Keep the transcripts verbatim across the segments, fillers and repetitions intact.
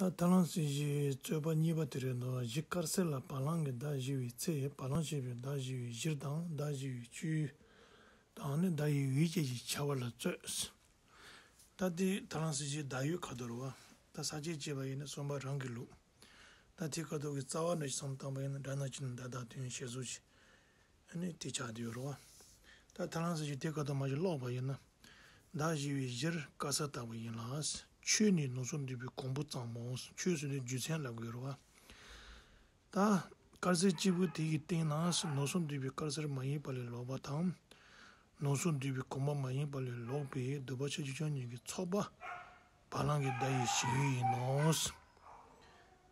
ད་ལན་གཟིགས་གཞིའི་རྩོད་པ་གཉིས་པ་དེ་རེད་འདུག་གཞི་དཀར་སེར་ལ་བ་ལང་གི་བརྡ་བཞི་བའི་ཚེ། བ་ལང་ཞེས་པའི་བརྡ་བཞི་བའི་གཞིར་དང་། བརྡ་བཞི་བའི་ཆོས་དང་ནི་བརྡ་ཡི་ཡུལ་བཅས་ཀྱི་ཁྱབ་པ་ལ་རྩོད། ད་དེ་ད་ལན་གཟིགས་གཞིའི་བརྡ་ཡུལ་ཁ་ཐོག་རེད་བ། ད་ས་བཅད་བྱས་པ་ཡིན་ན་གསུམ་པ་རང་གི་ལུགས། ད་དེ་ཁ་ཐོག་གི་རྩ་བ་འདྲ་ཞིག་བསམ་བཏང་པ་ཡིན་ན། སྒྲ་ནང་བཞིན་བརྡ་དག་དོན་ཞེས་སོགས་ཀྱི་ཨ་ནི་དེ་ཆགས་བསྡད་ཡོད་རེད་བ། ད་ད་ལན་གཟིགས་གཞི་དེ་ཁ་ཐོག་མ་ཞིག་ཀློག་པ་ཡིན་ན། བརྡ་བཞི་བའི་གཞིར་དཀར་སེར་ལྟ་བུ་ཡིན་ལ། ཆོས་ནི་ནོར་སོགས་འདུས་པའི་གོང་བུ་ཙམ་མོ། ཆོས་ཟེར་དུས་རྒྱུ་མཚན་ལབ་དགོས་རེད་བ། ད་དཀར་སེར་གཅིག་པུ་དེ་ཡི་སྟེང་ན་ནོར་སོགས་འདུས་པའི་དཀར་སེར་མ་ཡིན་པ་ལས་ལོག་པ་དང་། ནོར་སོགས་འདུས་པའི་གོང་བུ་མ་ཡིན་པ་ལས་ལོག་པའི་བསྡུ་བ་ཆ་བཞི་ཆ་གཉིས་ཀྱི་ཚོགས་པ་བ་ལང་གི་བརྡ་ཡི་ཞེན་ཡུལ་ཡིན་ནོ།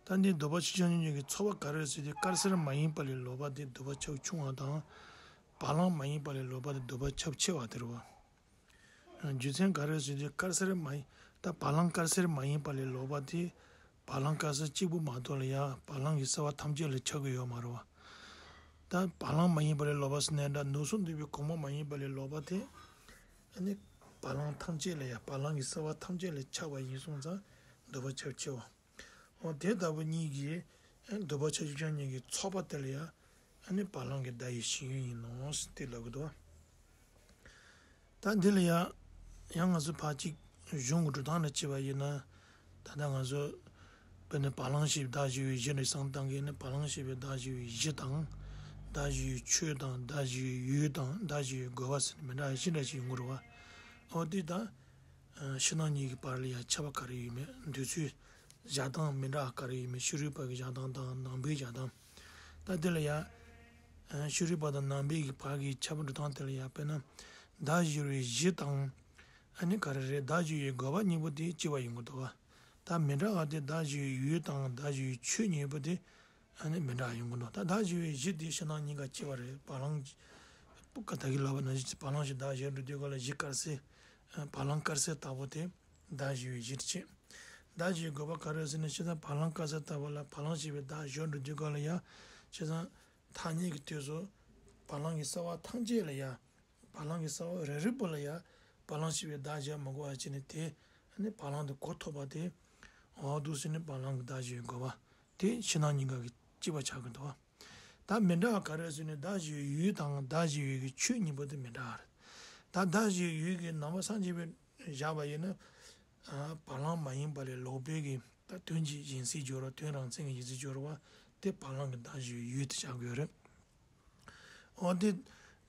ད་འདི་བསྡུ་བ་ཆ་བཞི་ཆ་གཉིས་ཀྱི་ཚོགས་པ་ག་རེ་ཟེར་དུས། དཀར་སེར་མ་ཡིན་པ་ལས་ལོག་པ་དེ་བསྡུ་བ་ཁྱབ་ཆུང་བ་དང་། བ་ལང་མ་ཡིན་པ་ལས་ལོག་པ་དེ་བསྡུ་བ་ཁྱབ་ཆེ་བ་དེ་རེད་བ། རྒྱུ་མཚན་ག་རེ་ཟེར་དུས། དཀར་སེར་མ་ཡིན། ད་བ་ལང་དཀར་སེར་མ་ཡིན་པ་ལས་ལོག་པ་དེ་བ་ལང་དཀར་སེར་གཅིག་པུ་མ་གཏོགས་ལ་ཡ་བ་ལང་གི་སེལ་བ་ཐམས་ཅད་ལ་ཁྱབ་ཀྱི་ཡོད་མ་རེད་བ། ད་བ་ལང་མ་ཡིན་པ་ལས་ལོག་པ་ཟེར་ནའི་འདྲ། ནོར་སོགས་འདུས་པའི་གོང་བུ་མ་ཡིན་པ་ལས་ལོག་པ་དེ་ཨ་ནི་བ་ལང་ཐམས་ཅད་ལ་ཡ། བ་ལང་གི་སེལ་བ་ཐམས་ཅད་ལ་ཁྱབ་པ་ཡིན་སོང་ཙང་བསྡུ་བ་ཁྱབ་ཆེ་བ། འོ་དེ་ལྟ་བུ་གཉིས་ཀྱི་ཨ་བསྡུ་བ་ཆ་བཞི་ཆ་གཉིས་ཀྱི་ཚོགས་པ་དེ་ལ་ཡ་ཨ་ནི་བ་ལང་གི་བརྡ་ཡི་ཞེན་ཡུལ་ཡིན་ནོ་ཟེར་དེ་ལབ་ཀྱི་འདུག་ད་འདི་ལ་ཡ་ཡང་ང་ཚོ་ཕར་གཅིག་གཞུང་གི་འགྲོ་སྟངས་ལ་བྱས་པ་ཡིན་ན། ད་ལྟ་ང་ཚོ་དཔེར་ན་བ་ལང་ཞེས་པའི་བརྡ་བཞི་བའི་གཞི་འདྲ་བསམ་བཏང་གི་ཡིན་ན། བ་ལང་ཞེས་པའི་བརྡ་བཞི་བའི་གཞི་དང་། བརྡ་བཞི་བའི་ཆོས་དང་། བརྡ་བཞི་བའི་ཡུལ་དང་། བརྡ་བཞི་བའི་རྒོལ་བ་ཟེར་ནས་མི་འདྲ་བ་བཞི་འདྲ་ཞིག་ཡོང་གི་རེད་བ། འོ་དེ་ད་ཕྱི་ནང་གཉིས་ཀྱི་བར་ལ་ཡང་ཁྱད་པར་ག་རེ་ཡོད་མེད། འདོད་ཚུལ་བཞག་སྟངས་མི་འདྲ་བ་ག་རེ་ཡོད་མེད། ཕྱི་རོལ་པ་གི་བཞག་སྟངས་དང་ནང་པའི་བཞག་སྟངས། ད་དེ་ལ་ཡང་ཕྱི་རོལ་པ་དང་ནང་པའི་གི་བར་གྱི་ཁྱད་པར་འགྲོ་སྟངས་དེ་ལ་ཡང་། དཔེར་ན་བརྡ་བཞི་བའི་གཞི་དང་། ཨ་ནི་ག་རེ་རེད། བརྡ་བཞི་བའི་རྒོལ་བ་གཉིས་པོ་དེ་གཅིག་པ་ཡིན་དགོས་འདུག་བ། ད་མི་འདྲ་བ་དེ་བརྡ་བཞི་བའི་ཡུལ་དང་བརྡ་བཞི་བའི་ཆོས་གཉིས་པོ་དེ་ཨ་ནི་མི་འདྲ་བ་ཡིན་དགོས་འདུག་ད་བརྡ་བཞི་བའི་གཞི་དེ་ཕྱི་ནང་གཉིས་ཀ་གཅིག་པ་རེད། བ་ལང་ད་གིན་ལབ་པ་ནང་བཞིན་བ་ལང་ཞེས་བརྡ་གཞིར་འགྲོ་དུས་སྒང་ལ་གཞི་དཀར་སེར། བ་ལང་དཀར་སེར་ལྟ་བུ་དེ་བརྡ་བཞི་བའི་གཞིར་བྱེད། བརྡ་བཞི་བའི་རྒོལ་བ་ག་རེ་ཟེར་ན། བྱས་ཙང་བ་ལང་དཀར་སེར་ལྟ་བུ་ལ་བ་ལང་ཞེས་པའི་བརྡ་སྦྱོར་འགྲོ་དུས་སྒང་ལ་ཡང་། བྱས་ཙང་ཐ་སྙད་ཀྱི་དུས་སུ་བ་ལང་གི་སེལ་བ་ཐམས་ཅད་ལ་ཡང་། བ་ལང་གི་སེལ་བ་རེ་རེ་པོ་ལ་ཡང་བ་ལང་ཞེས་པའི་བརྡ་སྦྱར་མི་དགོས་པ་བྱས་ནས། དེ་ཨ་ནི་བ་ལང་དེ་གོ་ཐུབ་པ་དེ། འོ་འདུག་ཟེར་ནས་བ་ལང་གི་བརྡ་སྦྱོར་བའི་རྒོལ་བ་དེ་ཕྱི་ནང་གཉིས་ཀ་གི་གཅིག་པ་ཆགས་ཀྱི་འདུག་བ། ད་མི་འདྲ་བ་ག་རེ་ཟེར་ན། བརྡ་སྦྱོར་བའི་ཡུལ་དང་བརྡ་སྦྱོར་བའི་གི་ཆོས་གཉིས་པོ་དེ་མི་འདྲ་བ་རེད། ད་བརྡ་སྦྱོར་བའི་ཡུལ་གྱི་ནང་པ་སངས་རྒྱས་པས་བཞག་པ་ཡིན་ན། ཨ་བ་ལང་མ་ཡིན་པ་ལས་ལོག་པའི་གི་ད་དོན་གྱི་གཞན་སེལ་སྦྱོར་བ། དོན་རང་མཚན་གྱི་གཞན་སེལ་སྦྱོར་བ་དེ་བ་ལང་གི་བརྡ་སྦྱོར་བའི་ཡུལ་དུ་བཞག་དགོས་རེད། འོ་དེ་ད་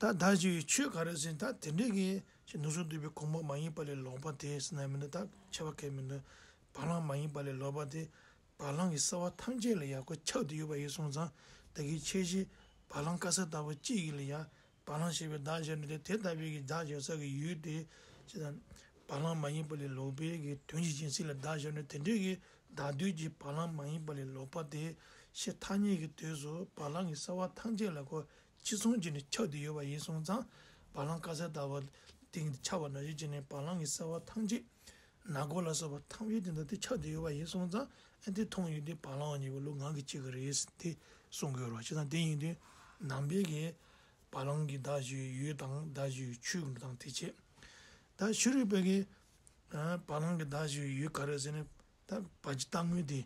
བརྡ་སྦྱོར་བའི་ཆོས་ག་རེ་ཟེར་ན། ད་དེ་འདྲའི་གི་ནོར་སོགས་འདུས་པའི་གོང་བུ་མ་ཡིན་པ་ལས་ལོག་པ་དེ་ཟེར་ན་མི་འདུག་ད་ཁྱད་པར་གང་མི་འདུག་བ་ལང་མ་ཡིན་པ་ལས་ལོག་པ་དེ་བ་ལང་གི་སེལ་བ་ཐམས་ཅད་ལ་ཡང་ཁོ་ཁྱབ་བསྡད་ཡོད་པ་ཡིན་སོང་ཙང་། ད་གིན་ཁྱད་གཞི་བ་ལང་དཀར་སེར་ལྟ་བུ་གཅིག་གི་ལ་ཡང་བ་ལང་ཞེས་པའི་བརྡ་སྦྱར་ནས། དེ་ལྟ་བུའི་གི་བརྡ་སྦྱར་ས་གི་ཡུལ་དེ་ཅི་དང་། བ་ལང་མ་ཡིན་པ་ལས་ལོག་པའི་གི་དོན་གྱི་གཞན་སེལ་ལ་བརྡ་སྦྱར་ནས། དེ་འདྲའི་གི་བརྡ་དོན་གྱི་བ་ལང་མ་ཡིན་པ་ལས་ལོག་པ་དེ་ཕྱི་ཐ་སྙད་ཀྱི་དུས་སུ་བ་ལང་གི་སེལ་བ་ཐམས་ཅད་ལ་ཁོ་གཅིག་མཚུངས་བྱས་ནས་ཁྱབ་བསྡད་ཡོད་པ་ཡིན་སོང་ཙང་། བ་ལང་དཀར་སེར་ལྟ་བུ་སྟེང་དུ་ཁྱབ་པ་ནང་བཞིན་བྱས་ནས་བ་ལང་གི་སེལ་བ་ཐམས་ཅད། ནག་པོ་ལ་སོགས་པ་ཐམས་ཅད་དེ་འདྲ་དེ་ཁྱབ་བསྡད་ཡོད་པ་ཡིན་སོང་ཙང་། ཨ་དེ་མཐོང་ཡོང་དུས་བ་ལང་གཉིས་པོ་ལོགས་ངང་གིས་གཅིག་གི་རེད་ཟེར་དེ་གསུང་གི་ཡོད་རེད་བ། བྱས་ཙང་དེ་ཡིན་དུས་ནང་པའི་གི་བ་ལང་གི་བརྡ་སྦྱོར་བའི་ཡུལ་དང་བརྡ་སྦྱོར་བའི་ཆོས་ཀྱི་འགྲོ་སྟངས་དེ་བྱས། ད་ཕྱི་རོལ་པའི་གི་ཨ་བ་ལང་གི་བརྡ་སྦྱོར་བའི་ཡུལ་ག་རེ་ཟེར་ན། ད་བ་སྤྱི་རྟག་དངོས་དེ་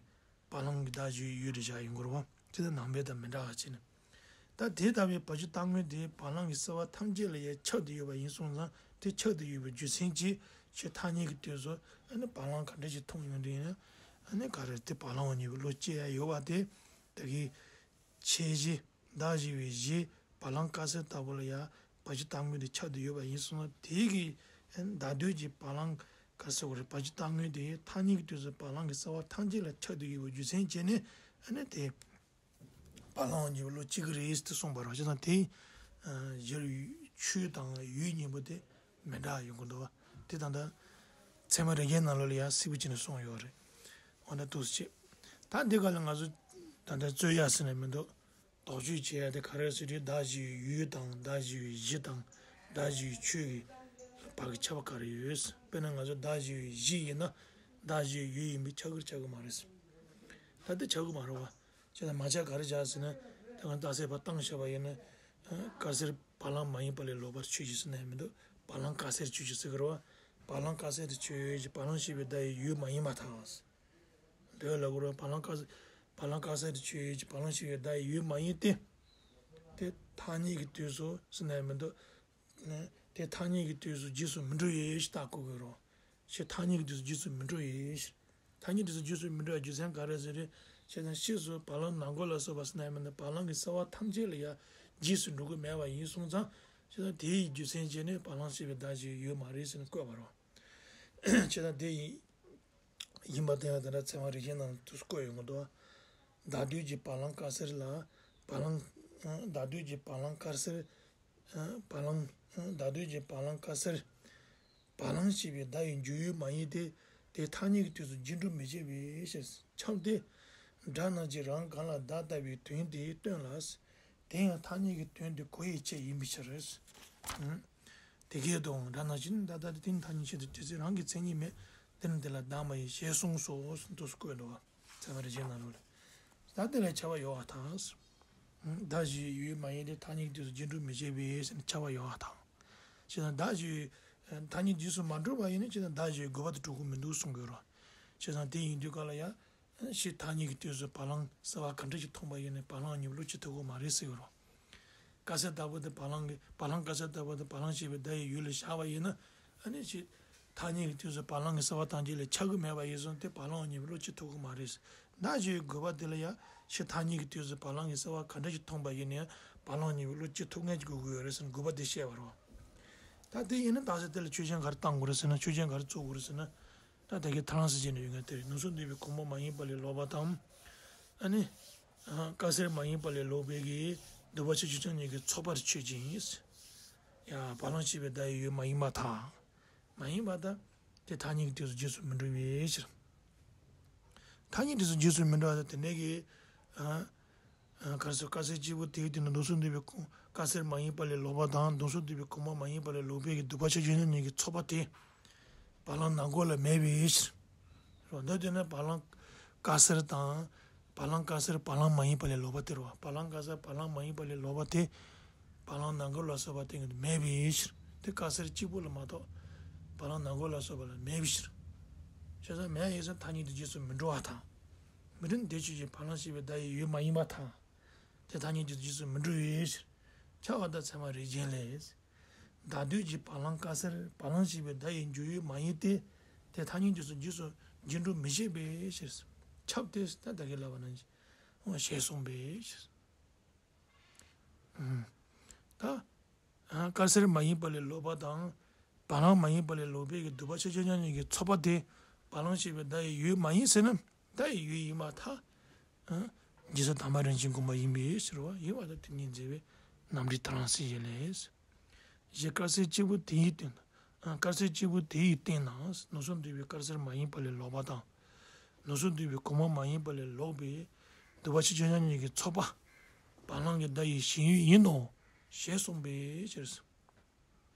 བ་ལང་གི་བརྡ་སྦྱོར་བའི་ཡུལ་དུ་བཞག་ཡོང་གི་རེད་བ། དེ་ད་ནང་པའི་དང་མི་འདྲ་བ་བྱས་ནས། ད་དེ་ལྟ་བུའི་བ་སྤྱི་རྟག་དངོས་དེ་བ་ལང་གི་སེལ་བ་ཐམས་ཅད་ལ་ཡང་ཁྱབ་བསྡད་ཡོད་པ་ཡིན་སོང་ཙང་། དེ་ཁྱབ་བསྡད་ཡོད་པའི་རྒྱུ་མཚན་གྱིས་ཕྱི་ཐ་སྙད་ཀྱི་དུས་སུ་ཨ་ནི་བ་ལང་ག་འདྲ་ཞིག་མཐོང་ཡོང་དུས་ཡིན་ན། ཨ་ནི་ག་རེ་དེ་བ་ལང་གཉིས་པོ་ལོགས་གཅིག་ཡ་ཡོད་པ་དེ། ད་གིན་ཁྱད་གཞི་བརྡ་སྦྱོར་བའི་གཞི་བ་ལང་དཀར་སེར་ལྟ་བུ་ལ་ཡང་བ་སྤྱི་རྟག་དངོས་དེ་ཁྱབ་བསྡད་ཡོད་པ་ཡིན་སོང་ན། དེ་གི་བརྡ་དོན་གྱི་བ་ལང་ག་རེ་ཟེར་དགོས་རེད། བ་སྤྱི་རྟག་དངོས་དེ་ཐ་སྙད་ཀྱི་དུས་སུ་བ་ལང་གི་སེལ་བ་ཐམས་ཅད་ལ་ཁྱབ་བསྡད་ཡོད་པའི་རྒྱུ་མཚན་བྱས་ནས། ཨ་ནི་དེ་བ་ལང་གཉིས་པོ་ལོགས་གཅིག་གི་རེད་དེ་གསུངས་པ་རེད་བ། བྱས་ཙང་དེ་སྦྱོར་བའི་ཆོས་དང་ཡུལ་གཉིས་པོ་དེ་མི་འདྲ་ཡོང་གི་འདུག་བ། དེ་ད་ལྟ་ཚད་མ་རིགས་བརྒྱའི་ནང་ལོགས་ལ་ཡང་གསལ་པོ་བྱས་ནས་གསུངས་ཡོད་རེད། འོ་ན་འདུག་སེ་བྱས། ད་འདི་ག་ལ་ང་ཚོ་ད་ལྟ་རྩོད་ཡ་ཟེར་ནས་མི་འདུག་དོགས་གཅོད་བྱེད་ཡ་དེ་ག་རེ་ཟེར་དུས། བརྡ་སྦྱོར་བའི་ཡུལ་དང་བརྡ་སྦྱོར་བའི་གཞི་དང་བརྡ་སྦྱོར་བའི་ཆོས་ཀྱི་བར་གྱི་ཁྱད་པར་ག་རེ་ཡོད། དཔེར་ན་ང་ཚོ་བརྡ་སྦྱོར་བའི་གཞི་ཡིན་ན་བརྡ་སྦྱོར་བའི་ཡུལ་ཡིན་པས་ཁྱབ་ཀྱི་རེད་ཁྱབ་ཀྱི་མ་རེད། ད་དེ་ཁྱབ་ཀྱི་མ་རེད་བ། བྱས་ཙང་མ་ཁྱབ་ག་རེ་བྱས་ཟེར་ན། ད་ང་རྟགས་གསལ་བར་བཏང་བཞག་པ་ཡིན་ན། དཀར་སེར་བ་ལང་མ་ཡིན་པ་ལས་ལོག་པར་ཆོས་ཅན་ཟེར་ན་ཡང་མི་འདུག་བ་ལང་དཀར་སེར་ཆོས་ཅན་ཟེར་གྱི་རེད་བ། བ་ལང་དཀར་སེར་དེ་ཆོས་ཅན། བ་ལང་ཞེས་པའི་བརྡ་ཡི་ཡུལ་མ་ཡིན་པར་ཐལ། དོན་ལ་གོ་ར་བ་ལང་དཀར་བ་ལང་དཀར་གསལ་དེ་ཆོས་ཡོད་ཀྱི་བ་ལང་ཞེས་པའི་བརྡ་ཡི་ཡུལ་མ་ཡིན་ཏེ། དེ་ཐ་སྙད་ཀྱི་དུས་སུ་ཟེར་ན་མི་འདུག་དེ་ཐ་སྙད་ཀྱི་དུས་སུ་རྗེས་སུ་མི་འགྲོ་ཡི་ཞེས་བརྟག་དགོས་ཀྱི་རེད། ཞེས་ཐ་སྙད་ཀྱི་དུས་སུ་རྗེས་སུ་མི་འགྲོ་ཡི། ཐ་སྙད་དུས་སུ་རྗེས་སུ་མི་འགྲོ་བའི་རྒྱུ་མཚན་ག་རེ་ཟེར་རེད། བྱས་ཙང་ཕྱིས་སུ་བ་ལང་ནང་གོ་ལ་སོགས་པ་ཟེར་ན་མི་འདུག་བ་ལང་གི་གསལ་བ་ཐམས་ཅད་ལ་ཡང་རྗེས་སུ་འགྲོ་གི་མེད་པ་ཡིན་སོང་ཙང་། བྱས་ཙང་དེའི་རྒྱུ་མཚན་བྱས་ནས་བ་ལང་ཞེས་པའི་བརྡ་ཞིག་ཡོད་མ་རེད་ཟེར་ནས་བཀོད་པ་རེད། བྱས་ཙང་དེ་ཡིན་ཡིན་པ་དེ་ཡང་དེ་འདྲ་ཚད་མ་རིགས་ཅན་ནང་དུ་བཀོད་ཡོང་གི་འདུག་བརྡ་དོན་གྱི་བ་ལང་དཀར་གསལ་ལ། བ་ལང་། བརྡ་དོན་གྱི་བ་ལང་དཀར་གསལ། བ་ལང་། བརྡ་དོན་གྱི་བ་ལང་དཀར་གསལ། བ་ལང་ཞེས་པའི་བརྡ་ཡི་འཇུག་ཡུལ་མ་ཡིན་ཏེ། དེ་ཐ་སྙད་ཀྱི་དུས་སུ་རྗེས་འགྲོ་མི་བྱེད་པའི་ཕྱིར། ཁྱབ་སྟེ། སྒྲ་རྣམས་ཀྱིས་རང་གང་ལ་བརྡ་བཏགས་པའི་དོན་དེ་སྟོན་ལ། དེ་ཡང་ཐ་སྙད་ཀྱི་དོན་དེ་གོ་ཡི་ཆེད་ཡིན་པའི་ཕྱིར། དེ་སྐད་དུའང་སྒྲ་རྣམས་ཀྱིས་ནི་བརྡ་བཏགས་ཏེ། དེ་ནི་ཐ་སྙད་ཆོས་ཅན། དེ་ཚེ་རང་གི་མཚན་ཉིད་མེད། དེ་ནི་དེ་ལ་བདག་མ་ཡིན་ཞེས་གསུངས་སོ། དུས་སུ་བཀོད་འདུག་བ། ཚད་མ་རིགས་ཅན་ནང་ལོགས་ལ། ད་དེ་ལ་ཁྱབ་པ་ཡོད་པར་ཐལ། བརྡ་ཞེས་ཡུལ་མ་ཡིན་ཏེ། ཐ་སྙད་ཀྱི་དུས་སུ་རྗེས་འགྲོ་མི་བྱེད་པའི་ཕྱིར་ཁྱབ་པ་ཡོད་པར་ཐལ། ཞེས་ན་བརྡ་ཞེས་ཐ་སྙད་རྗེས་སུ་མ་འགྲོ་བ་ཡིན་ན། བྱས་ཙང་བརྡ་ཞེས་དགོས་པ་དེ་གྲུབ་ཀྱི་མི་འདུག་གསུང་གི་ཡོད་རེད། བྱས་ཙང་དེ་ཡིན་དུས་ག་ལ་ཡང་ཕྱིས་ཐ་སྙད་ཀྱི་དུས་སུ་བ་ལང་གསལ་བ་ག་འདྲ་ཞིག་མཐོང་པ་ཡིན་ན་བ་ལང་གཉིས་པོ་བློ་ཅིག་ཐུག་གི་མ་རེད་ཟེར་གི་ཡོད་རེད། དཀར་གསལ་ལྟ་བུ་དེ་བ་ལང་གི་བ་ལང་དཀར་གསལ་ལྟ་བུ་དེ་བ་ལང་ཞེས་པའི་བརྡ་ཡི་ཡུལ་ལ་བཞག་པ་ཡིན་ན། ཨ་ནི་ཕྱིས་ཐ་སྙད་ཀྱི་དུས་སུ་བ་ལང་གི་གསལ་བ་ཐམས་ཅད་ལས་ཁྱབ་ཀྱི་མེད་པ་ཡིན་སོང་སྟེ་བ་ལང་གཉིས་པོ་བློ་ཅིག་ཐུག་གི་མ་རེད། བརྡ་ཞེས་དགོས་པ་དེ་ལ་ཡང་ཕྱིས་ཐ་སྙད་ཀྱི་དུས་སུ་བ་ལང་གི་གསལ་བ་ག་འདྲ་ཞིག་མཐོང་པ་ཡིན་ན་ཡང་བ་ལང་གཉིས་པོ་བློ་ཅིག་ཐུག་ངེས་ཀྱི་དགོས་ཀྱི་ཡོད་རེད་ཟེར་ནས་དགོས་པ་དེ་བཤད་པ་རེད། ད་དེ་ཡིན་ན་ད་ཆ་དེ་ལ་ཆོས་ཅན་ག་རེ་བཏང་དགོས་རེད་ཟེར་ན། ཆོས་ཅན་ག་རེ་བཙུགས་དགོས་རེད་ཟེར་ན། ད་དེ་གའི་ཐ་ལང་ཟེར་གྱི་ནི་ཡོད་ངེས་དེ་རེད། ནུ་གསོ་འདུས་པའི་གོང་མ་མ་ཡིན་པ་ལས་ལོག་པ་དང་། ཨ་ནི། དཀར་གསལ་མ་ཡིན་པ་ལས་ལོག་པའི་གི་བསྡུ་བ་ཆོས་ཅན་ཆོས་ཅན་གཉིས་ཀྱི་ཚོགས་པར་ཆོས་ཅན། ཡ་བ་ལང་ཞེས་པའི་བརྡ་ཡི་ཡུལ་མ་ཡིན་པར་ཐལ། མ་ཡིན་པར་ཐལ། དེ་ཐ་སྙད་ཀྱི་དུས་སུ་རྗེས་སུ་མི་འགྲོ་བའི་ཕྱིར། ཐ་སྙད་དུས་སུ་རྗེས་སུ་མི་འགྲོ་བ་དེ་འདྲའི་གི། ཨ། ཨ། ག་རེ་ཟེར། དཀར་གསལ་གཅིག་པུ་དེའི་སྟེང་དུ་ནུ་གསོ་འདུས་པའི་གོང་དཀར་གསལ་མ་ཡིན་པ་ལས་ལོག་པ་དང་ནུ་གསོ་འདུས་པའི་གོང་མ་མ་ཡིན་པ་ལས་ལོག་པའི་གི་བསྡུ་བ་ཆོས་ཅན་གཉིས་ཀྱི་ཚོགས་པ་དེ་བ་ལང་ནང་གོ་ལ་མེད་པའི་ཕྱིར། རོ། འདི་དེ་ནི་བ་ལང་དཀར་གསལ་དང་། བ་ལང་དཀར་གསལ་བ་ལང་མ་ཡིན་པ་ལས་ལོག་པ་དེ་རེད་བ། བ་ལང་དཀར་གསལ་བ་ལང་མ་ཡིན་པ་ལས་ལོག་པ་དེ། བ་ལང་ནང་གོ་ལ་སོགས་པ་སྟེང་གི་མེད་པའི་ཕྱིར། དེ་དཀར་གསལ་གཅིག་པུ་ལ་མ་གཏོགས་བ་ལང་ནང་གོ་ལ་སོགས་པ་ལ་མེད་པའི་ཕྱིར། བྱས་ཙང་མེད་ཡིན་ཙང་ཐ་སྙད་དེ་རྗེས་སུ་མི་འགྲོ་བར་ཐལ། མི་རུང་དེ་ཆོས་ཅན། བ་ལང་ཞེས་པའི་བརྡ་ཡི་ཡུལ་མ་ཡིན་པར་ཐལ། དེ་ཐ་སྙད་དེ་རྗེས་སུ་མི་འགྲོ་བའི་ཕྱིར། ཁྱབ་པ་དང་ཚད་མ་རིགས་ཅན་ལས། བརྡ་དོན་གྱི་བ་ལང་དཀར་གསལ། བ་ལང་ཞེས་པའི་བརྡ་ཡི་འཇུག་ཡུལ་མ་ཡིན་ཏེ། དེ་ཐ་སྙད་དེ་རྗེས་སུ་རྗེས་སུ་རྗེས་འགྲོ་མི་བྱེད་པའི་ཕྱིར། ཁྱབ་སྟེ། ད་ད་གིན་ལབ་པ་ནང་བཞིན། འོ། ཞེས་གསུངས་པའི་ཕྱིར། ཨུམ། ད། ཨ། དཀར་གསལ་མ་ཡིན་པ་ལས་ལོག་པ་དང་། བ་ལང་མ་ཡིན་པ་ལས་ལོག་པའི་གི་བསྡུ་བ་ཆོས་ཅན་གཉིས་ཀྱི་ཚོགས་པ་དེ་བ་ལང་ཞེས་པའི་བརྡ་ཡི་ཡུལ་མ་ཡིན་ཟེར་ན། བརྡ་ཡི་ཡུལ་ཡིན་པར་ཐལ། ཨ། རྗེས་སུ་དང་པ་རང་བཞིན་སྒོམ་པ་ཡིན་པའི་ཕྱིར་རོ། ཡིན་པར་ཐལ། དེ་ཉིད་འཛིན་པའི་རྣམ་འགྲེལ་ཐ་ལང་ཟེར་ཡས་ལས། ཞེས་དཀར་གསལ་གཅིག་པུ་དེའི་སྟེང་། ཨ། དཀར་གསལ་གཅིག་པུ་དེའི་སྟེང་ན་ནུ་གསོ་འདུས་པའི་དཀར་གསལ་མ་ཡིན་པ་ལས་ལོག་པ་དང་། ནུ་གསོ་འདུས་པའི་གོང་མ་མ་ཡིན་པ་ལས་ལོག་པའི་བསྡུ་བ་ཆོས་ཅན་གཉིས་ཀྱི་ཚོགས་པ་བ་ལང་གི་བརྡ་ཡི་ཞེན་ཡུལ་ཡིན་ནོ། ཞེས་གསུངས་པའི་ཕྱིར།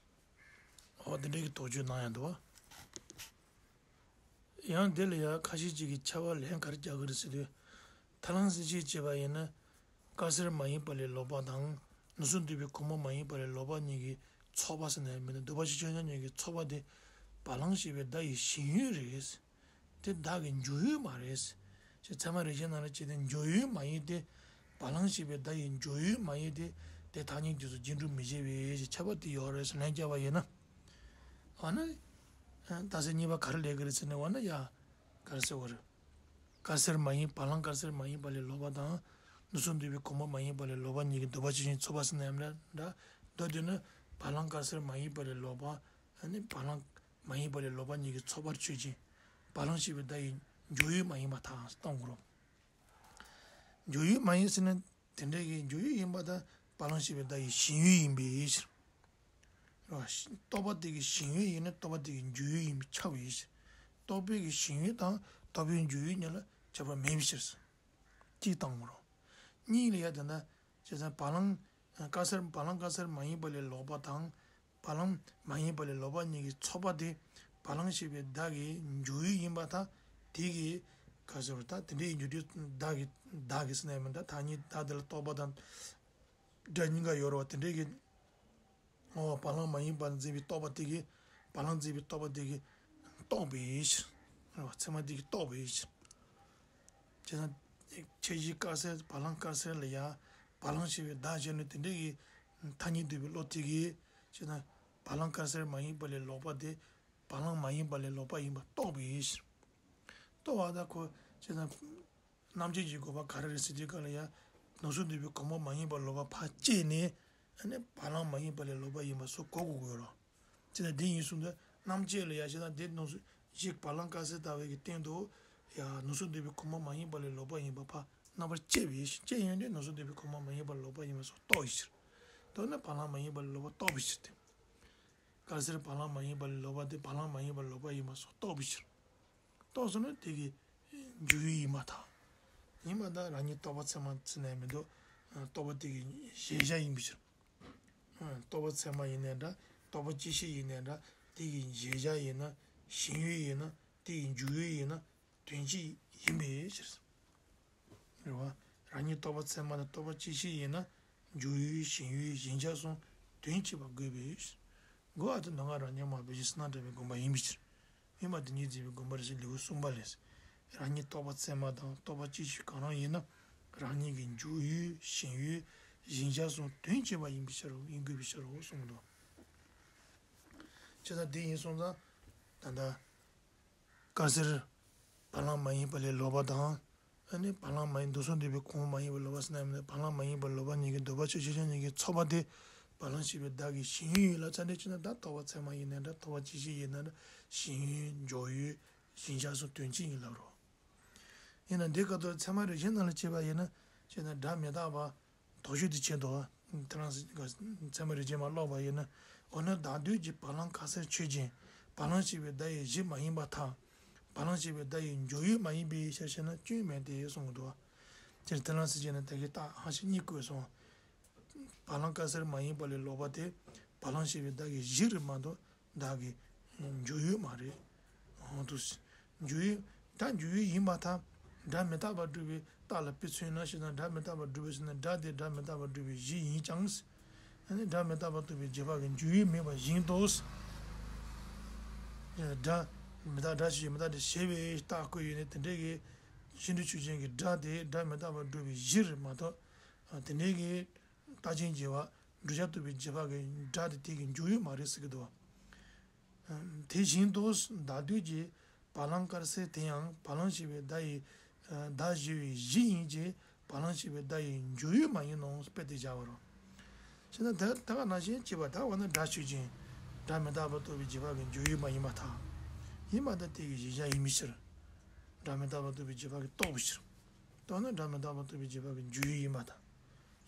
འོ། དེ་འདྲའི་གི་དོགས་གཅོད་གནང་ཡང་འདུག་བ། ཡང་དེ་ལ་ཡང་ཁ་ཤས་ཅིག་གིས་ཁྱབ་པ་ལན་ག་རེ་རྒྱག་གི་རེད་ཟེར་དུས། ཐ་ལང་ཟེར་བྱས་བྱས་པ་ཡིན་ན། དཀར་གསལ་མ་ཡིན་པ་ལས་ལོག་པ་དང་། ནུ་གསོ་འདུས་པའི་གོང་མ་མ་ཡིན་པ་ལས་ལོག་པ་གཉིས་ཀྱི་ཚོགས་པ་ཟེར་ན་ཡང་མིན་ན། བསྡུ་བ་ཆོས་ཅན་གཉིས་ཀྱི་ཚོགས་པ་དེ་བ་ལང་ཞེས་པའི་བརྡ་ཡི་ཞེན་ཡུལ་རེད། དེ་བརྡ་གི་འཇུག་ཡུལ་མ་རེད། ཅེས་ཚད་མ་རིགས་ཅན་ནང་ལ་བྱས་ཏེ་འཇུག་ཡུལ་མ་ཡིན་ཏེ། བ་ལང་ཞེས་པའི་བརྡ་ཡི་འཇུག་ཡུལ་མ་ཡིན་ཏེ། དེ་ཐ་སྙད་དུས་སུ་རྗེས་འགྲོ་མི་བྱེད་པའི་ཁྱབ་པ་དེ་ཡོད་རེད་ཟེར་ལན་བརྒྱབ་པ་ཡིན་ན། འོ་ན། རྟགས་གསལ་གཉིས་པ་ག་རེ་ལས་ཀྱི་རེད་ཟེར་ན། འོ་ན་ཡ། ག་རེ་ཟེར་བ་རེད། དཀར་གསལ་མ་ཡིན། བ་ལང་དཀར་གསལ་མ་ཡིན་པ་ལས་ལོག་པ་དང་། ནུ་གསོ་འདུས་པའི་གོང་མ་མ་ཡིན་པ་ལས་ལོག་པ་གཉིས་ཀྱི་བསྡུ་བ་ཆོས་ཅན་ཚོགས་པ་ཟེར་ན་ཡང་འདྲ། མདོར་བསྡུས་ན་བ་ལང་དཀར་གསལ་མ་ཡིན་པ་ལས་ལོག་པ། ཨ་ནི་བ་ལང་མ་ཡིན་པ་ལས་ལོག་པ་གཉིས་ཀྱི་ཚོགས་པར་ཆོས་ཅན། བ་ལང་ཞེས་པའི་བརྡ་ཡི་འཇུག་ཡུལ་མ་ཡིན་པར་ཐལ་གཏོང་དགོས་རེད། འཇུག་ཡུལ་མ་ཡིན་ཟེར་ན། དེ་འདྲའི་གི་འཇུག་ཡུལ་ཡིན་པ་དང་བ་ལང་ཞེས་པའི་བརྡ་ཡི་ཞེན་ཡུལ་ཡིན་པའི་ཕྱིར། རེད་བ། རྟོག་པ་དེ་གི་ཞེན་ཡུལ་ཡིན་ན་རྟོག་པ་དེ་གི་འཇུག་ཡུལ་ཡིན་པས་ཁྱབ་པའི་ཕྱིར། རྟོག་པའི་གི་ཞེན་ཡུལ་དང་རྟོག་པའི་འཇུག་ཡུལ་གཉིས་ལ་ཁྱད་པར་མེད་པའི་ཕྱིར། གཅིག་བཏང་ངོ་རོ། གཉིས་ལ་ཡ་དེ་འདྲ། བྱས་ཙང་བ་ལང་དཀར་གསལ། བ་ལང་དཀར་གསལ་མ་ཡིན་པ་ལས་ལོག་པ་དང་། བ་ལང་མ་ཡིན་པ་ལས་ལོག་པ་གཉིས་ཀྱི་ཚོགས་པ་དེ་བ་ལང་ཞེས་པའི་བརྡ་གི་འཇུག་ཡུལ་ཡིན་པར་ཐལ། དེ་གི་ག་ཟེར་བ། ད་དེ་འདྲའི་འཇུག་དུས་བདག་གི་བདག་གི་ཟེར་ན་ཡང་མིན། ད་ཐ་སྙད་བདག་དེ་ལ་རྟོག་པ་དང་སྒྲ་གཉིས་ཀ་ཡོད་རེད་བ། དེ་འདྲའི་གི། འོ། བ་ལང་མ་ཡིན་པར་འཛིན་པའི་རྟོག་པ་དེ་གིས་བ་ལང་འཛིན་པའི་རྟོག་པ་དེ་གིས་རྟོགས་པའི་ཕྱིར། རེད་བ། ཚད་མ་དེ་གིས་རྟོགས་པའི་ཕྱིར། ཁྱེད་ཀྱིས་དཀར་གསལ་བ་ལང་དཀར་གསལ་ལ་ཡང་བ་ལང་ཞེས་པའི་བརྡ་བྱས་ནས་དེ་འདྲ་གི་ཐ་སྙད་འདོད་པའི་བློ་དེ་གིས་ཅི་ན་བ་ལང་དཀར་གསལ་མ་ཡིན་པ་ལས་ལོག་པ་དེ་བ་ལང་མ་ཡིན་པ་ལས་ལོག་པ་ཡིན་པ་རྟོགས་པའི་ཕྱིར། རྟོགས་པ་དང་ཁོ་ཅི་ན་རྣམ་བཅད་ཀྱི་དགོས་པ་ག་རེ་རེད་ཟེར་དུས་ག་ལ་ཡང་ནོར་སོང་འདོད་པའི་གོང་མ་མ་ཡིན་པ་ལོག་པ་ཕར་བཅད་ནས་ཨ་ནི་བ་ལང་མ་ཡིན་པ་ལས་ལོག་པ་ཡིན་པ་སོགས་གོ་དགོས་ཀྱི་ཡོད་རེད། ཅི་ན་དེ་ཡིན་གསུངས་དུས་རྣམ་བཅད་ལ་ཡང་ཅི་ན་དེ་ནོར་སོང་གཞི་བ་ལང་དཀར་གསལ་ལྟ་བུའི་གི་སྟེང་དུ་ཡང་ནོར་སོང་འདོད་པའི་གོང་མ་མ་ཡིན་པ་ལས་ལོག་པ་ཡིན་པ་ཕར་རྣམ་པར་བཅད་པའི་ཕྱིར། བཅད་ཡོང་དུས་ནོར་སོང་འདོད་པའི་གོང་མ་མ་ཡིན་པ་ལོག་པ་ཡིན་པ་སོགས་རྟོགས་པའི་ཕྱིར། རྟོགས་ན་བ་ལང་མ་ཡིན་པ་ལས་ལོག་པ་རྟོགས་པའི་ཕྱིར་ཏེ། དཀར་གསལ་བ་ལང་མ་ཡིན་པ་ལས་ལོག་པ་དེ་བ་ལང་མ་ཡིན་པ་ལོག་པ་ཡིན་པ་སོགས་རྟོགས་པའི་ཕྱིར། རྟོགས་སོང་ན་དེ་གི་འཇུག་ཡུལ་ཡིན་པར་ཐལ། ཡིན་པར་ཐལ། རང་ཉིད་རྟོག་པ་ཚད་མ་ཚད་ནས་མི་འདུག་རྟོག་པ་དེ་གི་གཞལ་བྱ་ཡིན་པའི་ཕྱིར། རྟོག་པ་ཚད་མ་ཡིན་ནའི་འདྲ། རྟོག་པ་སྤྱི་བཤད་ཡིན་ནའི་འདྲ། དེ་གི་གཞལ་བྱ་ཡིན་ན་ཞེན་ཡུལ་ཡིན་ན་དེ་གི་འཇུག་ཡུལ་ཡིན་ན་དོན་སྤྱི་ཡིན་པའི་ཕྱིར། རེད་བ། རང་ཉིད་རྟོག་པ་ཚད་མ་དང་རྟོག་པ་སྤྱི་བཤད་ཡིན་ན། འཇུག་ཡུལ་ཞེན་ཡུལ་གཞལ་བྱ་གསུམ་དོན་གཅིག་པ་དགོས་པས། དགོས་པ་དེ་ནང་ང་རང་རྙེད་མ་བེ་ཤི་སི་ན་འདྲ་བའི་དགོངས་པ་ཡིན་པའི་ཕྱིར། ཡིན་པ་དེ་ཉིད་འཛིན་པའི་དགོངས་པ་རེད་ཟེར་ལེའུ་གསུམ་པ་ལས། རང་ཉིད་རྟོག་པ་ཚད་མ་དང་རྟོག་པ་སྤྱི་བཤད་གང་རུང་ཡིན་ན། རང་ཉིད་ཀྱི་འཇུག་ཡུལ་ཞེན་ཡུལ་གཞལ་བྱ་གསུམ་དོན་གཅིག་པ་ཡིན་པའི་ཕྱིར་རོ། ཡིན་དགོས་པའི་ཕྱིར་རོ་གསུངས་འདུག་བྱས་ཙང་དེ་ཡིན་སོང་ཙང་། ད་ལྟ། དཀར་གསལ་བ་ལང་མ་ཡིན་པ་ལས་ལོག་པ་དང་། ཨ་ནི་བ་ལང་མ་ཡིན་ནོར་སོང་འདོད་པའི་གོང་མ་ཡིན་པ་ལོག་པ་ཟེར་ན་ཡང་མིན། བ་ལང་མ་ཡིན་པ་ལོག་པ་གཉིས་ཀྱི་འདོད་པ་ཆོས་ཅན་གཉིས་ཀྱི་ཚོགས་པ་དེ་བ་ལང་ཞེས་པའི་བརྡ་གི་ཞེན་ཡུལ་ཡིན་ལབ་ཚར་ནས་ཅི་ན་ད་རྟོག་པ་ཚད་མ་ཡིན་ནའི་འདྲ། རྟོག་པ་སྤྱི་བཤད་ཡིན་ནའི་འདྲ། ཞེན་ཡུལ་འཇུག་ཡུལ་གཞལ་བྱ་གསུམ་དོན་གཅིག་ཡིན་ལབ་རོ། ཡིན་ན་འདི་སྐབས་དུ་ཚད་མ་རིགས་ཅན་ནང་ལ་བྱས་པ་ཡིན་ན་བྱས་ན་སྒྲ་མི་རྟག་པ། དོགས་གཞི་དེ་བྱེད་དོ། ཚད་མ་རིགས་ཅན་མ་ཀློག་པ་ཡིན་ན། འོ་ན་བདག་འདོད་ཀྱི་བ་ལང་དཀར་གསལ་ཆོས་ཅན། བ་ལང་ཞེས་པའི་བརྡ་ཡི་གཞི་མ་ཡིན་པར་ཐལ། བ་ལང་ཞེས་པའི་བརྡ་ཡི་འཇུག་ཡུལ་མ་ཡིན་པའི་ཕྱིར་ཞེ་ན་སྐྱོན་མེད་དེ་གསུངས་འདུག་དེར་ཐར་ལམ་གསལ་བྱེད་ནས་བདག་གིས་རྟགས་ཧ་ཤེད་གཉིས་བཀོད་སོང་། བ་ལང་དཀར་གསལ་མ་ཡིན་པ་ལས་ལོག་པ་དེ་བ་ལང་ཞེས་པའི་བརྡ་ཡི་གཞི་རེད་མ་གཏོགས། བདག་གི་འཇུག་ཡུལ་མ་རེད། འོ་དུ། འཇུག་ཡུལ། ད་འཇུག་ཡུལ་ཡིན་པར་ཐལ། སྒྲ་མི་རྟག་པར་སྒྲུབ་པའི་རྟགས་ལ་དཔེ་མཚོན་ན་ཞེ་ན། སྒྲ་མི་རྟག་པར་སྒྲུབ་པའི་ཞེ་ན་སྒྲ་དེ་སྒྲ་མི་རྟག་པར་སྒྲུབ་པའི་གཞི་ཡིན་ཀྱང་། ཨ་ནི་སྒྲ་མི་རྟག་པར་རྟོགས་པའི་རྗེས་དཔག་གི་འཇུག་ཡུལ་མེད་པ་བཞིན་དུ། སྒྲ་མི་རྟག་སྒྲ་ཞེས་མི་རྟག་སྟེ་ཞེས་པའི་རྟགས་བཀོད་ཡོད་ནས་དེ་འདྲའི་གི་ཤེས་འདོད་ཆོས་ཅན་གྱི་སྒྲ་དེ་སྒྲ་མི་རྟག་པར་སྒྲུབ་པའི་གཞི་རེད་མ་གཏོགས། དེ་འདྲའི་གི་རྟགས་ཅན་རྗེས་དཔག་བསྒྲུབ་བྱ་རྟོགས་པའི་རྗེས་དཔག་གི་སྒྲ་དེ་དེ་གི་འཇུག་ཡུལ་མ་རེད་ཟེར་གྱི་འདུག་དེ་བཞིན་དུ་བདག་འདོད་ཀྱི་བ་ལང་དཀར་གསལ་དེ་ཡང་བ་ལང་ཞེས་པའི་བརྡ་ཡི་བརྡ་བཞི་བའི་གཞི་ཡིན་གྱི་བ་ལང་ཞེས་པའི་བརྡ་ཡི་འཇུག་ཡུལ་མ་ཡིན་ནོ་དཔེ་དེ་སྦྱར་བ་རོ། བྱས་ན་ད་ད་ག་ནང་བཞིན་བྱས་པ་ད་འོ་ན་སྒྲ་ཆོས་ཅན། སྒྲ་མི་རྟག་པར་རྟོགས་པའི་རྗེས་དཔག་གི་འཇུག་ཡུལ་མ་ཡིན་པར་ཐལ། ཡིན་པ་ད་དེ་གི་གཞལ་བྱ་ཡིན་པའི་ཕྱིར། སྒྲ་མི་རྟག་པར་རྟོགས་པའི་རྗེས་དཔག་གི་རྟོགས་པའི་ཕྱིར། རྟོགས་ན་སྒྲ་མི་རྟག་པར་རྟོགས་པའི་རྗེས་དཔག་གི་འཇུག་ཡུལ་ཡིན་པར་ཐལ།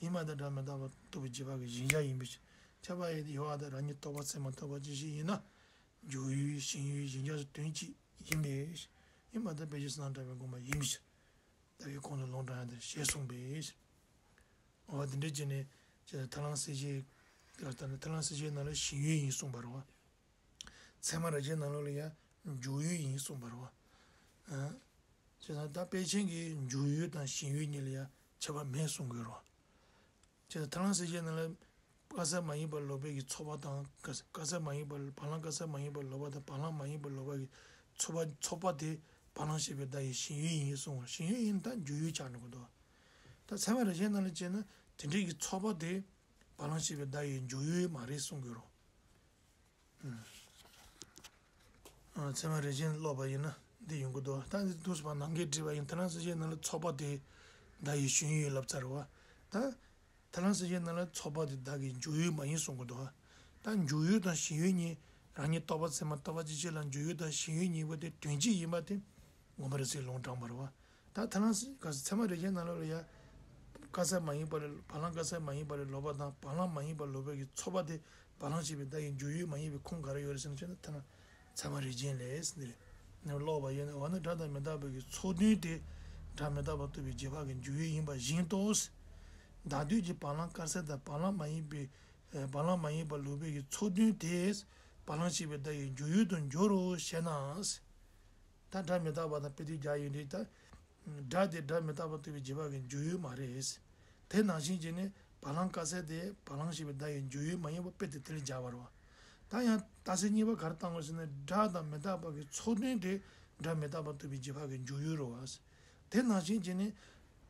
ཡིན་པ་ད་སྒྲ་མི་རྟག་པར་རྟོགས་པའི་རྗེས་དཔག་གི་གཞལ་བྱ་ཡིན་པའི་ཕྱིར། ཁྱབ་པ་ཡི་ཡོད་པ་ད་རང་ཉིད་རྟོག་པ་ཚད་མ་རྟོགས་པ་ཅི་ཞིག་ཡིན་ན། འཇུག་ཡུལ་ཞེན་ཡུལ་གཞལ་བྱ་སོགས་དོན་གཅིག་ཡིན་པས། ཡིན་པ་ད་བེ་ཤི་སི་ན་འདྲ་བའི་དགོངས་པ་ཡིན་པའི་ཕྱིར། བདག་གིས་གོང་དུ་ལུང་དྲངས་ཡ་དེར་ཞེས་གསུངས་པས། འོ་དེ་འདྲ་བྱས་ནས་ཅེས་ཐར་ལམ་གསལ་བྱེད། ད་ནི་ཐར་ལམ་གསལ་བྱེད་ནང་ལ་ཞེན་ཡུལ་ཡིན་གསུངས་པ་རེད་བ། ཚད་མ་རིགས་ཅན་ནང་ལོགས་ལ་ཡང་འཇུག་ཡུལ་ཡིན་གསུངས་པ་རེད་བ། ཨ། བྱས་ཙང་ད་དཔེ་ཅན་གྱི་འཇུག་ཡུལ་དང་ཞེན་ཡུལ་གཉིས་ལ་ཡང་ཁྱད་པར་མེད་གསུང་དགོས་རེད་བ། བྱས་ཙང་ཐར་ལམ་གསལ་བྱེད་ནང་ལ་དཀར་གསལ་མ་ཡིན་པར་ལོག་པའི་གི་ཚོགས་པ་དང་དཀར་གསལ་མ་ཡིན་པར་བ་ལང་དཀར་གསལ་མ་ཡིན་པར་ལོག་པ་དང་བ་ལང་མ་ཡིན་པར་ལོག་པ་གི་ཚོགས་པ་ཚོགས་པ་དེ་བ་ལང་ཞེས་པའི་བརྡ་ཡི་ཞེན་ཡུལ་ཡིན་གསུངས་པ། ཞེན་ཡུལ་ཡིན་ད་འཇུག་ཡུལ་ཆགས་འགྲོ་གི་འདུག་ད་ཚད་མ་རིགས་ཅན་ནང་ལ་བྱས་ན་དེ་འདྲའི་གི་ཚོགས་པ་དེ་བ་ལང་ཞེས་པའི་བརྡ་ཡི་འཇུག་ཡུལ་མ་རེད་གསུང་གི་རེད། ཨ། ཚད་མ་རིགས་ཅན་ཀློག་པ་ཡིན་ན་འདི་ཡོང་གི་འདུག་ད་འདི་འདུག་སེ་བ་ནང་གི་བྲིས་པ་ཡིན། ཐར་ལམ་གསལ་བྱེད་ནང་ལ་ཚོགས་པ་དེ་བརྡ་ཡི་ཞེན་ཡུལ་ལབ་ཚར་བ། ད་ཐར་ལམ་གསལ་བྱེད་ནང་ལ་ཚོགས་པ་དེ་བདག་གི་འཇུག་ཡུལ་མ་ཡིན་གསུང་གི་འདུག་ད་འཇུག་ཡུལ་དང་ཞེན་ཡུལ་གཉིས་རང་ཉིད་རྟོག་པ་ཚད་མ་རྟོགས་པ་ཅི་ཕྱིར་ལ་འཇུག་ཡུལ་དང་ཞེན་ཡུལ་གཉིས་པོ་དེ་དོན་གཅིག་ཡིན་པ་དེ་དགོངས་པ་རེད་ཟེར་ལུང་དྲངས་པ་རེད་བ། ད་ཐར་ལམ་གསལ་ཚད་མ་རིགས་ཅན་ནང་ལོགས་ལ་ཡ། དཀར་གསལ་མ་ཡིན་པ་ལས་བ་ལང་དཀར་གསལ་མ་ཡིན་པ་ལས་ལོག་པ་དང་བ་ལང་མ་ཡིན་པ་ལོག་པའི་གི་ཚོགས་པ་དེ་བ་ལང་ཞེས་པའི་བརྡ་ཡི་འཇུག་ཡུལ་མ་ཡིན་པའི་ཁུངས་ག་རེ་ཡོད་རེད་ཟེར་ན་ཆོས་ན་ཐ་ན་ཚད་མ་རིགས་ཅན་ལས་ཟེར་ནས་ཀློག་པ་ཡིན་ན། འོ་ན་སྒྲ་དང་མི་རྟག་པའི་གི་ཚོགས་དོན་དེ་སྒྲ་མི་རྟག་པ་རྟོགས་པའི་རྗེས་དཔག་གི་འཇུག་ཡུལ་ཡིན་པ་བཞིན་དུ། བདག་འདོད་ཀྱི་བ་ལང་དཀར་གསལ་དང་བ་ལང་མ་ཡིན་པའི་བ་ལང་མ་ཡིན་པ་ལོག་པའི་གི་ཚོགས་དོན་དེ་བ་ལང་ཞེས་པའི་བརྡ་ཡི་འཇུག་ཡུལ་དུ་འགྱུར་རོ་ཞེ་ན། ད་སྒྲ་མི་རྟག་པ་དང་དཔེ་དེ་རྒྱག་ཡོད་འདྲ་ད། སྒྲ་དེ་སྒྲ་མི་རྟག་པ་རྟོགས་པའི་རྗེས་དཔག་གི་འཇུག་ཡུལ་མ་རེད། དེ་ནང་བཞིན་བྱས་ནས་བ་ལང་དཀར་གསལ་དེ་བ་ལང་ཞེས་པའི་བརྡ་ཡི་འཇུག་ཡུལ་མ་ཡིན་པ་དཔེ་དེ་དེ་ལ་སྦྱར་བ་རེད་བ། ད་ཡང་རྟགས་གསལ་གཉིས་པ་ག་རེ་བཏང་དགོས་ཟེར་ན་སྒྲ་དང་མི་རྟག་པ་གི་ཚོགས་དོན་དེ་སྒྲ་མི་རྟག་པ་རྟོགས་པའི་རྗེས་དཔག་གི་འཇུག་ཡུལ་རེད་བ། དེ་ནང་བཞིན་བྱས་ནས་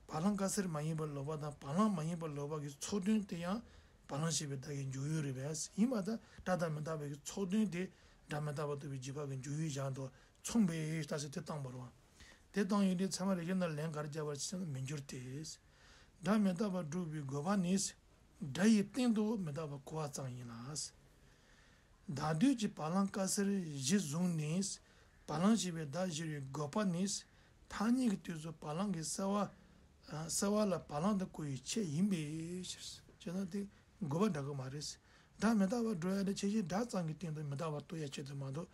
བ་ལང་དཀར་སེར་མ་ཡིན་པར་ལོག་པ་དང་བ་ལང་མ་ཡིན་པར་ལོག་པ་གི་ཚོགས་དོན་དེ་ཡང་བ་ལང་ཞེས་པའི་བརྡ་གི་འཇུག་ཡུལ་རེད་པས། ཡིན་པ་དང་སྒྲ་དང་མི་རྟག་པའི་གི་ཚོགས་དོན་དེ་སྒྲ་མི་རྟག་པ་རྟོགས་པའི་རྗེས་དཔག་གི་འཇུག་ཡུལ་བཞག་འདུག་མཚུངས་པའི་རྟགས་སུ་དེ་བཏང་བ་རེད་པ། དེ་བཏང་ཡོང་དུས་ཚད་མ་རིགས་ཤེས་ནང་ལན་ག་རེ་བརྒྱབ་པ་རེད་ཟེར་ན། མི་འགྱུར་ཏེ། སྒྲ་མི་རྟག་པ་སྒྲུབ་པའི་དགོས་པ་ནི། སྒྲ་ཡི་སྟེང་དུ་མི་རྟག་པ་གོ་བ་ཙམ་ཡིན་ལ། བདག་མདུན་གྱི་བ་ལང་དཀར་སེར་གཞི་བཟུང་ནས་བ་ལང་ཞེས་པའི་བརྡ་སྦྱར་བའི་དགོས་པ་ནི། ཐ་སྙད་ཀྱི་དུས་སུ་བ་ལང་གི་སེལ་བ། སེལ་བ་ལ་བ་ལང་དུ་གོ་བའི་ཆེད་ཡིན་པའི་ཕྱིར། བྱས་ན་དེ་དགོས་པ་འདྲ་གི་མ་རེད། སྒྲ་མི་རྟག་པ་སྒྲུབ་ཡ་དེ་ཁྱད་ཆོས་སྒྲ་ཙམ་གྱི་སྟེང་དུ་མི་རྟག་པ་རྟོགས་ཡ་ཆེད་དུ་མ་གཏོགས།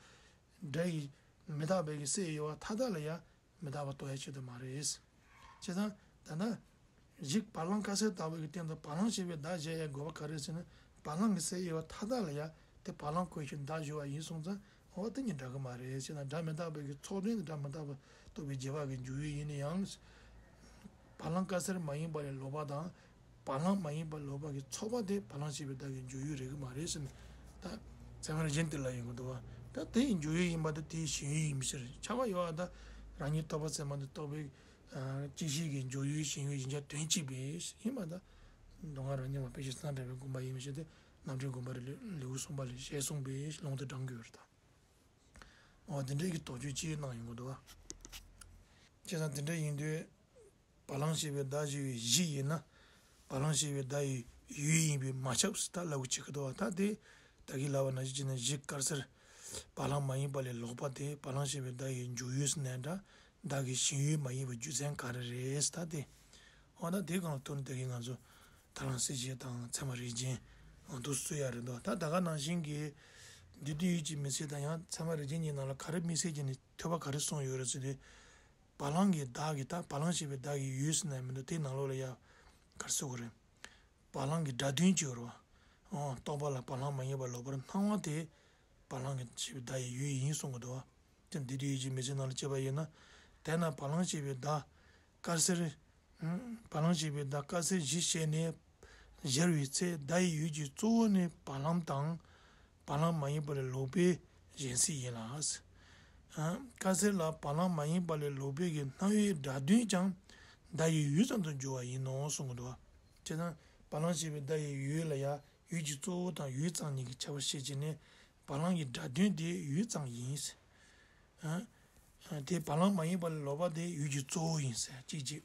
སྒྲ་ཡི་མི་རྟག་པའི་གི་སེལ་ཡོད་པ་མཐའ་དག་ལ་ཡང་མི་རྟག་པ་རྟོགས་ཡ་ཆེད་དུ་མ་རེད། བྱས་ཙང་ད་ལྟ་གཞི་བ་ལང་དཀར་སེར་ལྟ་བུ་གི་སྟེང་དུ་བ་ལང་ཞེས་པའི་བརྡ་སྦྱར་ཡ་དགོས་པ་ག་རེ་ཟེར་ན། བ་ལང་གི་སེལ་ཡོད་པ་མཐའ་དག་ལ་ཡང་དེ་བ་ལང་གོ་ཞིང་བརྡ་སྦྱར་བ་ཡིན་སོང་ཙང་། འོ་དེ་གཉིས་འདྲ་གི་མ་རེད་ཟེར་ན། སྒྲ་མི་རྟག་པའི་གི་ཚོགས་དོན་དེ་སྒྲ་མི་རྟག་པ་རྟོགས་པའི་རྗེས་དཔག་གི་འཇུག་ཡུལ་ཡིན་ན་ཡང་། བ་ལང་དཀར་སེར་མ་ཡིན་པ་ལས་ལོག་པ་དང་། བ་ལང་མ་ཡིན་པ་ལོག་པ་གི་ཚོགས་པ་དེ་བ་ལང་ཞེས་པའི་བརྡ་གི་འཇུག་ཡུལ་རེད་གི་མ་རེད་ཟེར་ན། ད་ཚད་མ་རིགས་ཅན་དེ་ལ་ཡོང་གི་འདུག་བ། ད་དེ་ཡི་འཇུག་ཡུལ་ཡིན་པ་དེ་དེའི་ཞེན་ཡུལ་ཡིན་པའི་ཕྱིར། ཁྱབ་པ་ཡོད་པ་ད་རང་ཉིད་རྟོག་པ་ཚད་མ་དེ་རྟོགས་པའི་ཨ་སྐྱེད་བྱེད་ཀྱི་འཇུག་ཡུལ་ཞེན་ཡུལ་ཡིན་ཀྱང་དོན་གཅིག་པས་ཡིན་པ་ད། མདོ་སྔགས་རང་རྙིང་མ་དཔེ་བཞི་གསང་བྲལ་བའི་དགོངས་པ་ཡིན་པའི་ཕྱིར་ཏེ། རྣམ་འགྲེལ་དགོངས་པ་རེ་ལེའུ་གསུམ་པ་ལས་ཞེས་གསུངས་པས་ལུང་དེ་དྲངས་དགོས་པ་རེད་ད། འོ་དེ་འདྲའི་གི་དོགས་གཅོད་ཅིག་གནང་ཡོང་གི་འདུག་བ། བྱས་ཙང་དེ་འདྲ་ཡིན་དུས། བ་ལང་ཞེས་པའི་བརྡ་སྦྱར་བའི་གཞི་ཡིན་ན། བ་ལང་ཞེས་པའི་བརྡ་ཡི་ཡུལ་ཡིན་པས་མ་ཁྱབ་ཟེར་ད་ལབ་དགོས་བྱེད་ཀྱི་འདུག་བ། ད་དེ་ད་གིན་ལབ་པ་ནང་བཞིན་བྱས་ན་གཞི་དཀར་སེར་བ་ལང་མ་ཡིན་པ་ལས་ལོག་པ་དེ་བ་ལང་ཞེས་པའི་བརྡ་ཡི་འཇུག་ཡུལ་ཟེར་ནའི་འདྲ། བརྡ་གི་ཞེན་ཡུལ་མ་ཡིན་པའི་རྒྱུ་མཚན་ག་རེ་རེད་ཟེར་ད་དེ། འོ་ད་དེ་སྒང་ལ་ཐུག་ནས་ད་གིན་ང་ཚོ་ད་ལན་གསལ་བཤད་དང་ཚད་མ་རིགས་ཅན་འདུག་སེ་ཡ་རེད་འདུག་ད་ད་ག་ནང་བཞིན་གྱི་འདུས་དོན་ཡུལ་གྱི་མི་ཚེ་དང་ཡང་ཚད་མ་རིགས་ཅན་གྱི་ནང་ལ་ག་རེ་དམིགས་བསལ་གྱི་ནས་ཐོས་པ་ག་རེ་གསུངས་ཡོད་རེད་ཟེར་དུས། བ་ལང་གི་བརྡ་གི་ད་བ་ལང་ཞེས་པའི་བརྡ་གི་ཡུལ་ཟེར་ན་མི་འདུག་དེའི་ནང་ལོགས་ལ་ཡ་ག་རེ་ཟེར་དགོས་རེད། བ་ལང་གི་སྒྲ་དོན་གཅིག་ཡོད་རེད་བ། ཨོ་རྟོག་པ་ལ་བ་ལང་མ་ཡིན་པ་ལོག་པར་སྣང་བ་དེ་བ་ལང་གི་ཞེས་པའི་བརྡ་ཡི་ཡུལ་ཡིན་གསུང་གི་འདུག་བ། དེ་འདུས་དོན་ཡུལ་གྱི་མི་ཚེ་ནང་ལ་དཔྱད་པ་ཡིན་ན། དེས་ན་བ་ལང་ཞེས་པའི་བརྡ་དཀར་སེར། བ་ལང་ཞེས་པའི་བརྡ་དཀར་སེར་གཞི་བྱས་ནས་སྦྱར་བའི་ཚེ་བརྡ་ཡི་ཡུལ་གྱི་གཙོ་བོ་ནི་བ་ལང་དང་། བ་ལང་མ་ཡིན་པ་ལས་ལོག་པའི་གཞན་སེལ་ཡིན་ལ། དཀར་སེར་ལ་བ་ལང་མ་ཡིན་པ་ལས་ལོག་པའི་གི་སྣང་བའི་སྒྲ་དོན་ཀྱང་བརྡ་ཡི་ཡུལ་ཙམ་དུ་འགྱུར་བ་ཡིན་ནོ་གསུང་གི་འདུག་བ། བྱས་ཙང་བ་ལང་ཞེས་པའི་བརྡ་ཡི་ཡུལ་ལ་ཡང་ཡུལ་གྱི་གཙོ་བོ་དང་ཡུལ་ཙམ་གཉིས་ཀྱི་ཁྱད་པར་བཤད་བྱས་ནས། བ་ལང་གི་སྒྲ་དོན་དེ་ཡུལ་ཙམ་ཡིན། ཨ། དེ་བ་ལང་མ་ཡིན་པ་ལས་ལོག་པ་དེ་ཡུལ་གྱི་གཙོ་བོ་ཡིན་ཟེར་གཅིག་གཅིག་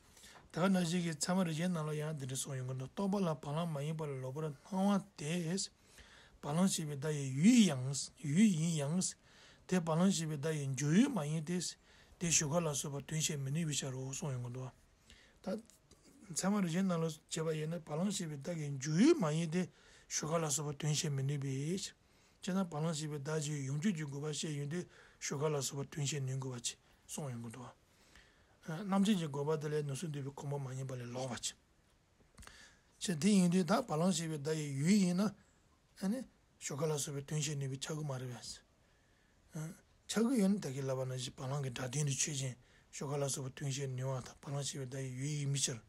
ད་ག་ནང་བཞིན་གྱི་ཚད་མ་རིགས་ཅན་ནང་ལ་ཡང་འདི་འདྲ་གསུངས་ཡོང་གི་འདུག་རྟོག་པ་ལ་བ་ལང་མ་ཡིན་པ་ལས་ལོག་པར་སྣང་བ་དེ། བ་ལང་ཞེས་པའི་བརྡ་ཡི་ཡུལ་ཡང་ཡུལ་ཡིན་ཡང་། དེ་བ་ལང་ཞེས་པའི་བརྡ་ཡི་འཇུག་ཡུལ་མ་ཡིན་ཏེ། དེ་ཞུགས་ཁ་ལ་སོགས་པ་དོན་བྱེད་མི་ནུས་པའི་ཕྱིར་རོ་གསུངས་ཡོང་གི་འདུག་ད། ཚད་མ་རིགས་ཅན་ནང་ལ་བྱས་པ་ཡིན་ན་བ་ལང་ཞེས་པའི་བརྡ་གི་འཇུག་ཡུལ་མ་ཡིན་ཏེ། ཞུགས་ཁ་ལ་སོགས་པ་དོན་བྱེད་མི་ནུས་པའི་ཕྱིར། བྱས་ན་བ་ལང་ཞེས་པའི་བརྡ་ཅིག་ཡོང་རྒྱུ་གི་དགོས་པ་བཤད་ཡོང་དུས་ཞུགས་ཁ་ལ་སོགས་པ་དོན་བྱེད་ནུས་དགོས་པ་ཅིག་གསུངས་ཡོང་གི་འདུག་རྣམ་བཅད་ཀྱི་དགོས་པ་དེ་ལས་ནུས་སུ་འདུས་པའི་ཁོ་བོ་མ་ཡིན་པ་ལས་ལོག་པ་ཅིག་བྱས་དེ་ཡིན་དུས་ད་བ་ལང་ཞེས་པའི་བརྡ་ཡི་ཡུལ་ཡིན་ན། ཨ་ནི། ཞུགས་ཁ་ལ་སོགས་པའི་དོན་བྱེད་ནུས་པའི་ཆགས་ཀྱི་མ་རེད་པས། ཨ། ཆགས་ཀྱི་ཡོད་ན་ད་གིན་ལབ་པ་ནང་བཞིན་བ་ལང་གི་སྒྲ་དོན་དེ་ཆོས་ཅན། ཞུགས་ཁ་ལ་སོགས་པའི་དོན་བྱེད་ནུས་པ་དང་བ་ལང་ཞེས་པའི་བརྡ་ཡི་ཡུལ་ཡིན་མིན་ཕྱིར།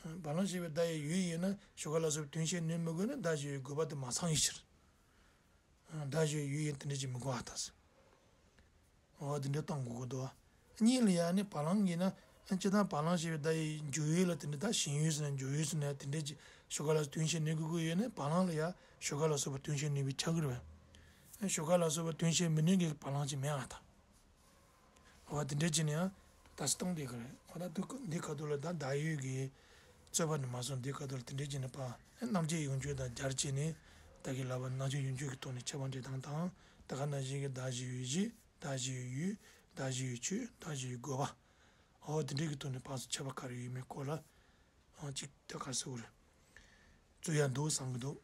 ཨ། བ་ལང་ཞེས་པའི་བརྡ་ཡི་ཡུལ་ཡིན་ན་ཞུགས་ཁ་ལ་སོགས་པའི་དོན་བྱེད་ནུས་མི་དགོས་ན་བརྡ་སྦྱར་བའི་དགོས་པ་དེ་མ་ཚང་བའི་ཕྱིར། ཨ། བརྡ་སྦྱར་བའི་ཡུལ་ཡིན་དེ་འདྲ་ཅིག་མི་དགོས་པ་དང་། འོ་དེ་འདྲ་གཏོང་དགོས་ཀྱི་འདུག་བ། གཉིས་ལ་ཡང་ནི་བ་ལང་གིས་ན། སྤྱིར་བཏང་བ་ལང་ཞེས་པའི་བརྡ་ཡི་འཇུག་ཡུལ་ལ་དེ་འདྲ་ད་ཞེན་ཡུལ་ཟེར་ན་འཇུག་ཡུལ་ཟེར་ན་དེ་འདྲ་ཅིག་ཞུགས་ཁ་ལ་དོན་བྱེད་ནུས་དགོས་ཀྱི་ཡོད་ན་བ་ལང་ལ་ཡང་ཞུགས་ཁ་ལ་སོགས་པ་དོན་བྱེད་ནུས་པའི་ཆགས་ཀྱི་རེད་བས། ཞུགས་ཁ་ལ་སོགས་པ་དོན་བྱེད་མི་ནུས་ཀྱི་བ་ལང་ཅིག་མེད་ཨ་ད། འོ་དེ་འདྲ་ཅིག་ནི་ཡང་ད་སྟོང་དེ་ག་རེད། འོ་ད་འདི་ཁ་ཐུག་ལ་ད་བརྡ་ཡུལ་གྱི་རྩོད་པ་ནི་མ་སོང་འདི་ཁ་ཐུག་ལ་དེ་འདྲ་ཅིག་ནི་པ། རྣམ་བཅད་ཡོངས་གཅོད་དང་སྦྱར་བྱས་ནས་ད་གིན་ལབ་པ་རྣམ་བཅད་ཡོངས་གཅོད་ཀྱི་ཐོག་ནས་ཁྱད་པར་འབྲི་སྟངས་དང་། ད་ག་ནང་བཞིན་གྱི་བརྡ་སྦྱར་བའི་གཞི། བརྡ་སྦྱར་བའི་ཡུལ། བརྡ་སྦྱར་བའི་ཆོས། བརྡ་སྦྱར་བའི་དགོས་པ། འོ་དེ་འདྲའི་གི་ཐོག་ནས་ཕར་ཚུར་ཁྱད་པར་ག་རེ་ཡོད་མེད་སྐོར་ལ། འོ་གཅིག་ད་ག་ཟེར་དགོས་རེད། རྩོད་ཡ་འདུག་བསམ་གི་འདུག